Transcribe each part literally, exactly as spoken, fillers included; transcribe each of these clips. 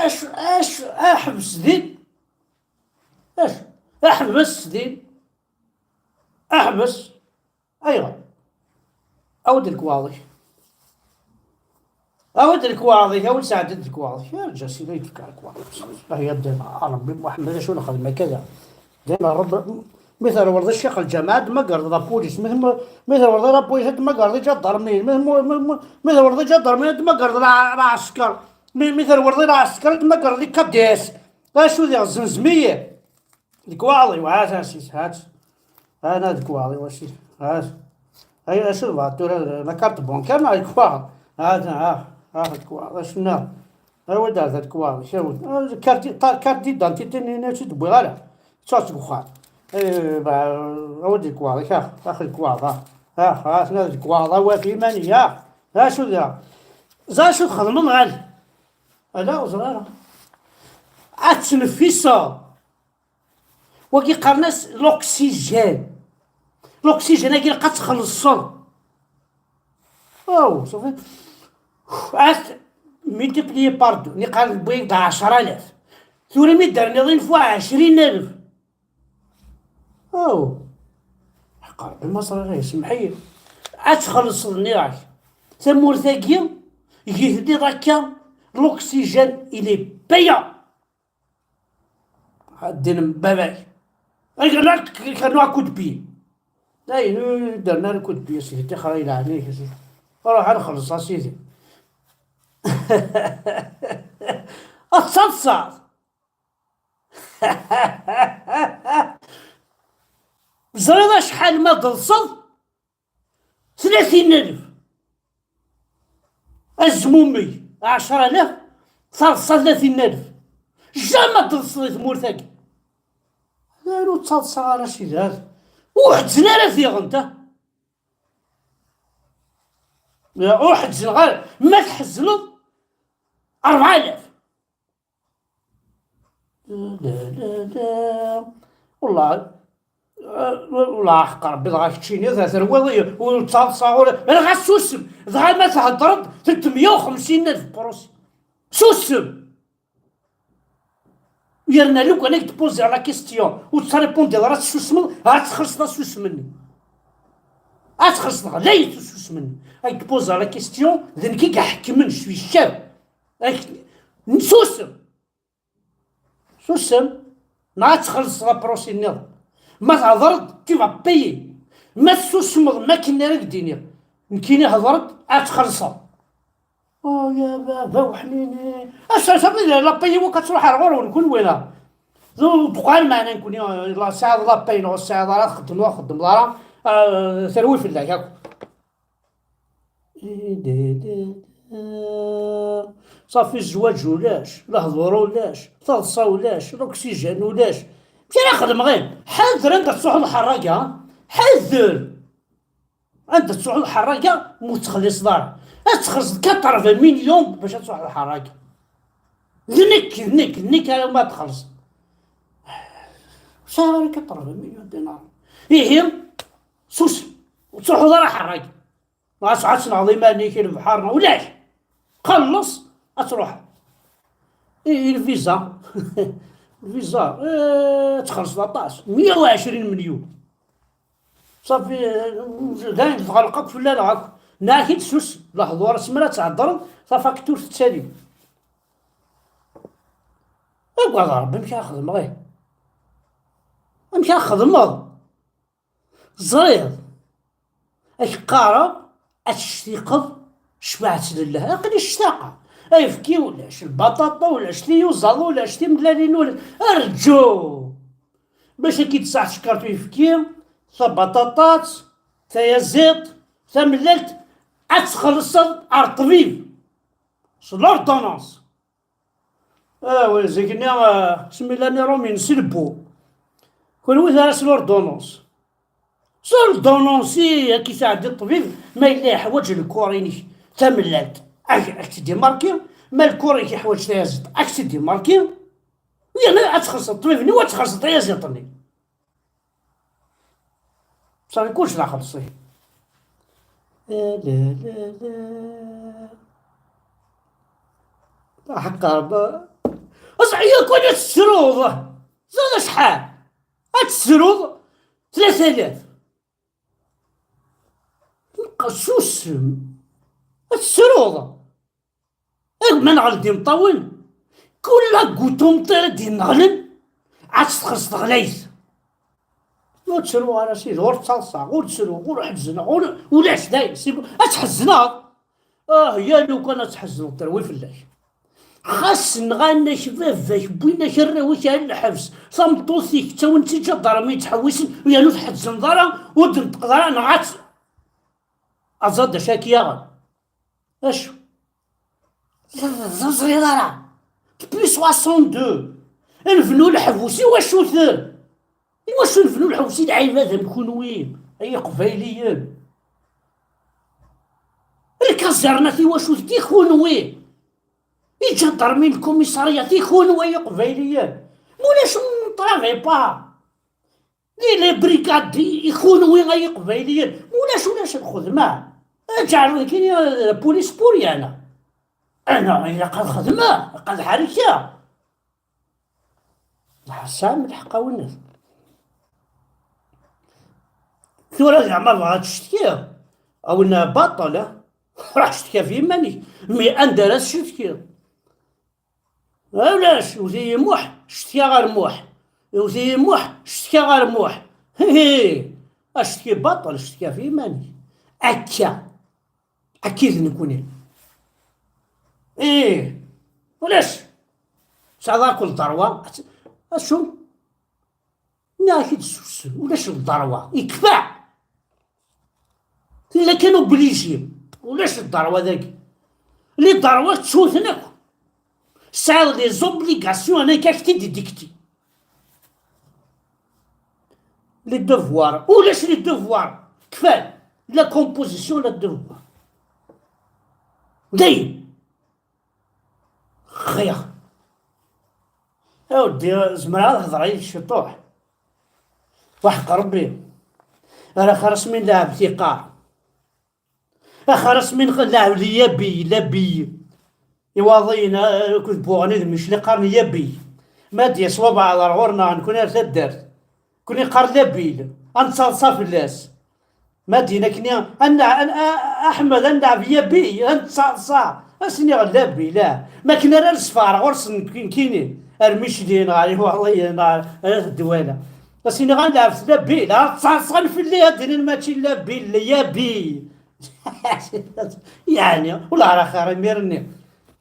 Acu, acu, aḥbes din. Acu, aḥbes din. Aḥbes. Ayɣer? Awi-d lekwaɣeḍ-ik. Awi-d lekwaɣeḍ-ik, awi-d sɛeddi-d lekwaɣeḍ-ik. Arǧa sidi, ad k-d-fkeɣ lekwaɣeḍ-ik. Ay adda Ṛebbi Muḥemmed, acu nexdem akka da? Dima Ṛebbi, mi terwleḍ i ccix lǧameɛ, ad d-tmagreḍ la police. Mi tm-, mi terwleḍ i la police, ad d-tmagreḍ iǧadarmiyen. Mi tm-, mi, mi, mi terwleḍ iǧadarmiyen, ad d-tmagreḍ la, lɛesker. Mi, mi terwleḍ i lɛesker, ad d-tmagreḍ i K D S. Acu diɣ, zzenzen-iyi. Lekwaɣeḍ-iw, ha-t a sidi, ha-t. Ana lekwaɣeḍ-iw a sidi, ha-t. Ay, acu tebɣa tura, la carte bancaire neɣ lekwaɣeḍ? Ha-t, ha, ha, lekwaɣeḍ, acu nniḍen? Awi-d ar da lekwaɣeḍ, awi-d. Ah, carte, ta-, carte d'identité-nni, nni ur tt-id-wwiɣ ara. Ttaɣ-tt deg uxxam. Eh, ba, awi-d lekwaɣeḍ, ax, ax lekwaɣeḍ, ah. Ax, ax, aten-a lekwaɣeḍ, a wafi iman-i, ax. D acu da? Ẓer acu txedmeḍ, ɣal. Ala, ur ẓriɣ ara. Ad tneffiseḍ. Wagi qqaren-as l'oxygène. L'oxygène-agi ilaq ad txellṣeḍ. Oh, ṣafi. Ad multiplier par deux. Niqal wwin-d ɛecra alaf. Tura mi d-terniḍ une fois ɛecrin alef. Oh. Ḥeqq Rebbi ma ẓriɣ, semmeḥ-iyi. Ad txellṣeḍ, nniɣ-ak. Tamurt-agi, gi-, tenniḍ akka, l'oxygène, il est payant. Ddin n baba-k. Ay, la, k-, k-, kernu akud bi. Ay, nu, derna akud bi, sidi, tixra ilɛen-ik, sidi. Ruḥ ad nxelleṣ, a sidi. Ad tettaḍsaḍ. Ẓriḍ acḥal ma d-telseḍ? Tlatin alef. Azmumeg, ɛecra alaf, taḍsa tlatin alef. Jamais d-telseḍ di tmurt-agi. Ur ttaḍsaɣ ara, sidi, ha-t. Ur ḥezzin ara diɣen, ta. Ur ḥezzneɣ ara. Ma tḥezzneḍ, rebɛa alaf. La, la, la. Wellah, eh, wellah, ḥeqq Rebbi, dɣa keččini, d terwiḍ, ur ttaḍsaɣ ula, dɣa susem, dɣa ma theddreḍ, tedda meyya u xemsin alef prusi. Susem! Yerna lukan ad k-d-poziɣ la question, ur tettripundiḍ ara, tessusmeḍ, ad txellṣeḍ asusem-nni. Ad txellṣeḍ ɣlayet ususem-nni. Ad k-d-poziɣ la question, d nekk i iḥekmen, je suis chef. Ak-, susem! Susem, neɣ ad txellṣeḍ aprusi nniḍen. Ma thedreḍ, tu vas payer. Ma tessusmeḍ, ma akken ara k-d-iniɣ. Nekkini hedreɣ-d, ad txellṣeḍ. Oh, ya baba, weḥnini. Ass-a, safi, la payer wakk ad truḥ ar ɣur-wen, kun wala. D uqal meɛna nkuni, la tesɛiḍ la payer, neɣ ur tesɛiḍ ara, txeddmeḍ, ur txeddmeḍ ara, ah, terwi fell-ak akk. Safi, zzwaǧ ulac, lehdur ulac, taḍsa ulac, l'oxygène ulac. Amek ara xedmeɣ? Ḥader anda tettruḥuḍ ḥerraga. Ḥader anda tettruḥuḍ ḥerraga, ma ur tettxelliṣeḍ ara. Ad txellṣeḍ quatre-vingts millions bac ad truḥeḍ ḥerraga. D nekk, d nekk, d nekk ara ma txellṣeḍ. Sɛiɣ ara quatre-vingts millions dinars. Ihi, susem, ur tettruḥuḍ ara ḥerraga. Ɣas ad tenɣeḍ iman-ik i lebḥer, neɣ ulac. Xelleṣ, ad truḥeḍ. I, i lviza. Lviza, eh, ad txellṣeḍ aṭas. Meyya u ɛecrin milyon. Safi, eh, dayen tɣelq akk fell-aneɣ akk. Neɣ akid sus, lehdur, asmi ara theddreḍ, tafakturt tettali. Agad Rebbi, amek ara xedmeɣ, ih? Amek ara xedmeḍ? Ẓriɣ, ad k-qqareɣ, ad tectiqeḍ, cbaɛt lillah, aql-i ctaqeɣ. Ayefki ulac, lbaṭaṭa ulac, tiyuzaḍ ulac, timellalin ulac. Rǧu! Bac ad k-id-tsaɛef tcekkaṛt uyefki, tabaṭaṭat, tayaziḍt, tamellalt, ad txellṣeḍ ar ṭṭbib s l'ordonnance. Ah, wi, zik-nni, ah, smi llan iṛumyen s lebbu. Kunwi tara s l'ordonnance. S l'ordonnance i ak-isɛeddi ṭṭbib, ma yella yeḥwaǧ lkuṛ-inek tamellalt, ak-, ak-tt-id-imarki, ma lkuṛ-inek yeḥwaǧ tayaziḍt, ak-tt-id-imarki, yerna ad txellṣeḍ ṭṭbib-nni u ad txellṣeḍ tayaziḍt-nni. Safi, kullec d axelṣi. La, la, la, la. Ḥeqqa Rebbi, Ẓeɛya kan ad tettruḍ. Ẓer acḥal ad tettruḍ? Tlata alaf. Susem. Ad tettruḍ. Agma nɣel d imeṭṭawen. Kul aguṭu umṭir i d-inneɣlen, ad tt-txelṣeḍ ɣlayet. Ur ttruɣ ara sidi, ur ttaḍsaɣ, ur ttruɣ, ur ḥezzneɣ, ur, ulac dayen, si, ad tḥezneḍ. Ah, ya lukan ad tḥezneḍ, terwi fell-ak. Xas nɣan-ak baba-k, wwin-ak arraw-ik ar lḥebs, tameṭṭut-ik, ttawin-tt iǧadarmi yettḥewwisen, yernu ur tḥezzneḍ ara, ur d-neṭqeḍ ara, neɣ ad tt-, aẓad d acu akka yaɣen. Acu? Ẓeẓriḍ ara. Depuis soixante-deux. Nbnu leḥbus i wacu-ten? I wacu nbnu leḥbus i lɛibad am kunwi, ay iqbayliyen? Lkazernat i wacu-t i kunwi? Iǧadarmi n lkumisarya i kunwi, ay iqbayliyen? Ma ulac, on ne travaille pas. Di les brigades i kunwi, ay iqbayliyen? Ma ulac, ulac lxedma. Ǧeɛlen kini la police pour rien. Ana ilaq ad xedmeɣ, ilaq ad ḥerkeɣ. Tesɛam lḥeqq a winnat. Tura zeɛma bɣa ad tcetkiḍ, a winna baṭel, eh? Ruḥ cetki ɣef yiman-ik. Mi anda ara tcetkiḍ? Ulac, iwet-iyi Muḥ, cetkiɣ ɣer Muḥ. Iwet-iyi Muḥ, cetkiɣ ɣer Muḥ. Hihi! Acetki baṭel, cetki ɣef yiman-ik. Akka. Akka i d nekkni. Ih, ulac. Tesɛiḍ akk lderwa. Acu? Nniɣ-ak-id susem, ulac lderwa. Yekfa. Tella kan obligé. Ulac lderwa dagi. Liderwa ttuten akk. Tesɛiḍ les obligations, ana ak-t-id-dikti. Les devoirs. Ulac les devoirs. Kfan. La composition, la devoir. Dayen. Xir. A weddi, zemreɣ ad hedreɣ yid-k ciṭuḥ? Waḥeq Rebbi. Ar axir asmi nleɛɛeb tiqqar. Axir asmi nleɛɛeb liyabiy, labiy. Iwaḍiyen, eh, akked buɣni d micli qqaren yabiy. Ma d-yas wabɛaḍ ar ɣur-neɣ, nekkni ar taddart, nekkni qqaren labil, ad nettaḍsa fell-as. Ma d-yenna akkenni, ad nna-, ad n-, a-, Aḥmed, ad nleɛɛeb yabiy, ad nettaḍsa. Ad s-iniɣ labil, ah. Ma akken ara nesfeɣ ɣur-sen nekkini, ar micli, neɣ ar iwaḍiyen, neɣ ar at ddwala. Ad s-iniɣ ad nleɛɛeb labil, ad ttaḍsan fell-i, ad d-inin mačči labil, yabiy. Yeɛni, ula ara xir imir-nni.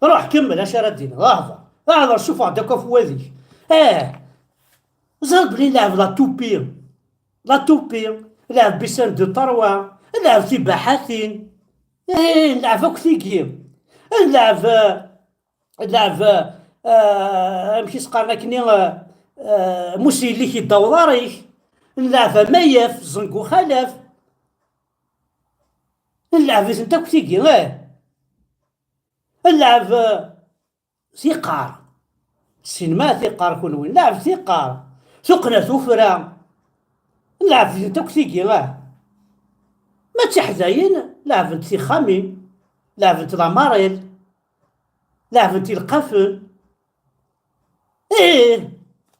Ruḥ kemmel acu ara d-tiniḍ. Hḍer. Hḍer, sufeɣ-d akk afwad-ik. Eh, ẓriɣ belli nleɛɛeb la toupie. La toupie. Nleɛɛeb bisan de tarwa. Nleɛɛeb tibaḥatin. Eh, nleɛɛeb akk tigi. Nleɛɛeb, eh, nleɛɛeb, eh, amek i s-qqaren akkenni, eh, eh, musi yelli-k yedda uḍar-ik. Nleɛɛeb amayaf, ẓẓeng uxalaf. Nleɛɛeb-itent akk tigi, eh. Nleɛɛeb, eh, tiqqar. Ssinma tiqqar kunwi. Nleɛɛeb tiqqar. Tuqqna tuffra. Nleɛɛeb-itent akk tigi, eh. Ma d tiḥdayin, leɛɛbent tixxamin. Leɛɛbent lamaril. Leɛɛbent ilqafen. Ih,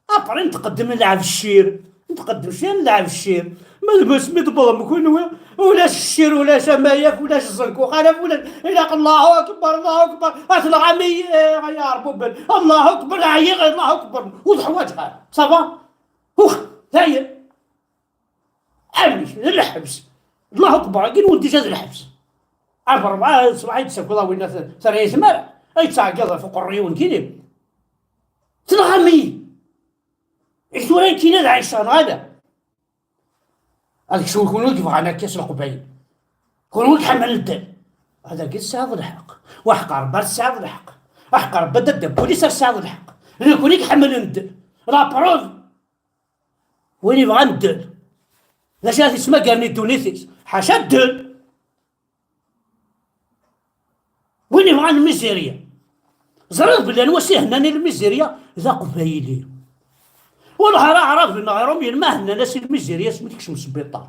après nqeddem nleɛɛeb ccir. Nqeddem ccir, nleɛɛeb ccir. Ma d wasmi d-tewwḍem kunwi, ulac ccir, ulac amayaf, ulac ẓẓenk uxalaf, ulac, ilaq Allahu akbar, Allahu akbar. At lɣami, eh, ya Rebbi, Allahu akbar, ɛyiɣ, Allahu akbar. Ur teḥwaǧeɣ ara. Ça va? Ux, dayen. Amek? D lḥebs. Allahu akbar, agi nwen déjà d lḥebs. Ar rebɛa ṣṣbeḥ i d-tessakiḍ a winna, terra-yi tmara, ay ttɛeggiḍ ɣef uqerru-iw nekkini. Tenɣam-iyi. I tura nekkini ad ɛiceɣ neɣ ala? Ad kcun kunwi i yebɣan akka s leqbayel. Kunwi i iḥemmlen ddel. Adagi tesɛiḍ lḥeqq. Waḥeq Rebbi ar tesɛiḍ lḥeqq. Aḥeq Rebbi ad d-, pulis ar tesɛiḍ lḥeqq. Nekni i iḥemmlen ddel. La preuve. Win yebɣan ddel, d acu ara t-yettmagaren i ddunit-is? Ḥaca ddel. Win yebɣan lmizirya. Ẓriɣ belli anwa s ihennan i lmizirya d aqbayli. Wellah ara aɛraben neɣ irumyen ma hennan-as i lmizirya asmi tekcem sbiṭar.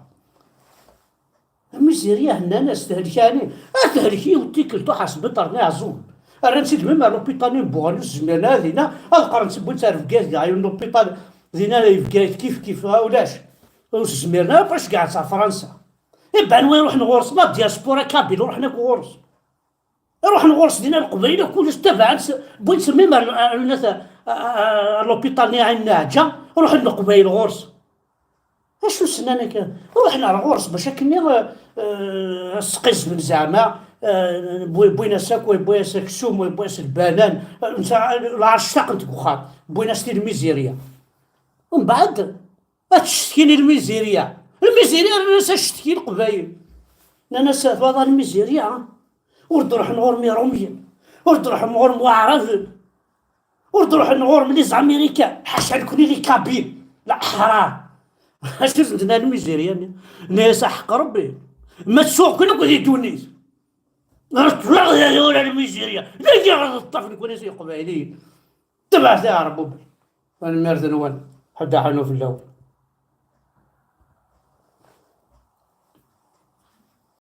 Lmizirya hennan-as tehlek ɛni? Ad tehlek yiwet tikkelt truḥ ar sbiṭar-nni Iɛeẓẓugen. Rran-tt-id même ar l'hôpital-nni n Buɣni, ur s-zmiren ara dinna ad qqaren-tt, wwin-tt ar Bgayet, dɣa yiwen l'hôpital dinna di Bgayet kif kif, ah, ulac. Ur s-zmiren ara, parce que ɣer Fransa. Iban wa iruḥen ɣur-s, la diaspora kabyle ruḥen akk ɣur-s. Ruḥen ɣur-s dinna Leqbayel, kullec tabaɛen-tt, wwin-tt même ar, ar, ar, ar, ar l'hôpital-nni Ɛin Naɛǧa, ruḥen Leqbayel ɣur-s. Acu s-nnan akka? Ruḥen ar ɣur-s bac akken-nni, eh, eh, sqizben zeɛma, eh, wwi-, wwin-as akk, wwin-as aksum, wwin-as lbanan, eh, netta, lɛerc ttaqen-t deg uxxam, wwin-as-t i lmizirya. Umbeɛd, ad ttcetkin i lmizirya. Lmizirya rran-as acetki i Leqbayel. Nnan-as, "Twalaḍ a lmizirya, ur d-ruḥen ɣur-m Iṛumyen, ur d-ruḥen ɣur-m Waɛraben, ur d-ruḥen ɣur-m les Américains, ḥaca nekni les Kabyles, la ḥram." Acu s-d-nnan lmizirya-nni? Nnan-as, "A ḥeqq Ṛebbi, ma tsuɣ kan akk di ddunit, ur ttwaɣ ula lmizirya, d aya ɣer teṭṭaf nekni s Iqbayliyen." Tebɛet i Ɛerbuben. Tanemmirt-nwen. Ḥedd aḥanu fell-awen.